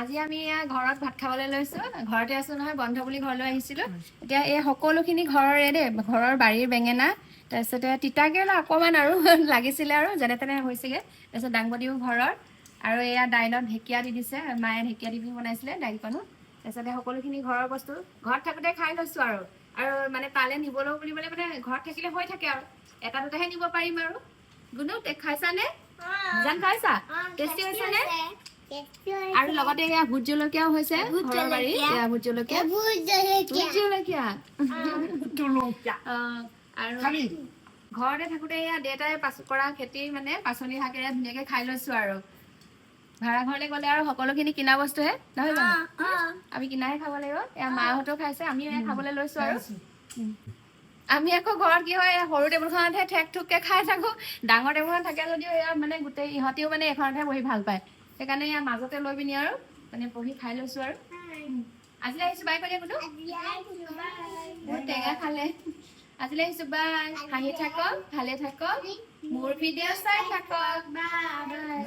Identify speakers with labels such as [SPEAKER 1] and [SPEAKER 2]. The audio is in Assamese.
[SPEAKER 1] আজি আমি এয়া ঘৰত ভাত খাবলৈ লৈছোঁ। ঘৰতে আছোঁ নহয়, বন্ধ বুলি ঘৰলৈ আহিছিলোঁ। এতিয়া এই সকলোখিনি ঘৰৰে দেই, ঘৰৰ বাৰীৰ বেঙেনা, তাৰপিছতে তিতাকেৰেলা অকণমান আৰু লাগিছিলে আৰু যেনে তেনে হৈছেগৈ। তাৰপিছত দাংবডিও ঘৰৰ আৰু এয়া দাইলত ঢেকীয়া দি দিছে মায়ে, ঢেকীয়া দি পিনি বনাইছিলে দাইলকণো। তাৰপিছতে সকলোখিনি ঘৰৰ বস্তু ঘৰত থাকোঁতে খাই লৈছোঁ আৰু আৰু মানে তালৈ নিবলৈও বুলিবলৈ মানে ঘৰত থাকিলে হৈ থাকে আৰু এটা দুটাহে নিব পাৰিম। আৰু গুণু, খাইছানে? জান, খাইছা? টেষ্টি হৈছেনে? আৰু লগতে এয়া ভোট জলকীয়াও হৈছে ঘৰৰ বাৰীত। এয়া ভোট জলকীয়া, ভোট জলকীয়া। আৰু ঘৰতে থাকোঁতে এয়া দেউতাই কৰা খেতি মানে পাচলি শাকেৰে ধুনীয়াকে খাই লৈছো। আৰু ভাড়া ঘৰলৈ গ'লে আৰু সকলোখিনি কিনা বস্তুহে, নহয় জানো? আমি কিনাহে খাব লাগিব। এয়া মাহঁতেও খাইছে, আমিও এয়া খাবলৈ লৈছো। আৰু আমি আকৌ ঘৰত কি হয়, এই সৰু টেবুলখনতহে ঠেক ঠুককে খাই থাকো। ডাঙৰ টেবুলখন থাকে যদিও এয়া মানে গোটেই ইহঁতিও মানে এইখনতহে বহি ভাল পায়। সেইকাৰণে ইয়াৰ মাজতে লৈ পিনি আৰু মানে বহি খাই লৈছো। আৰু আজিলৈ আহিছো, বাই কৈ দিয়া কোনো। বহুত টেঙা খালে। আজিলৈ আহিছো, বাই। হাঁহি থাকক, ভালে থাকক, মোৰ ভিডিঅ' চাই থাকক, বাই।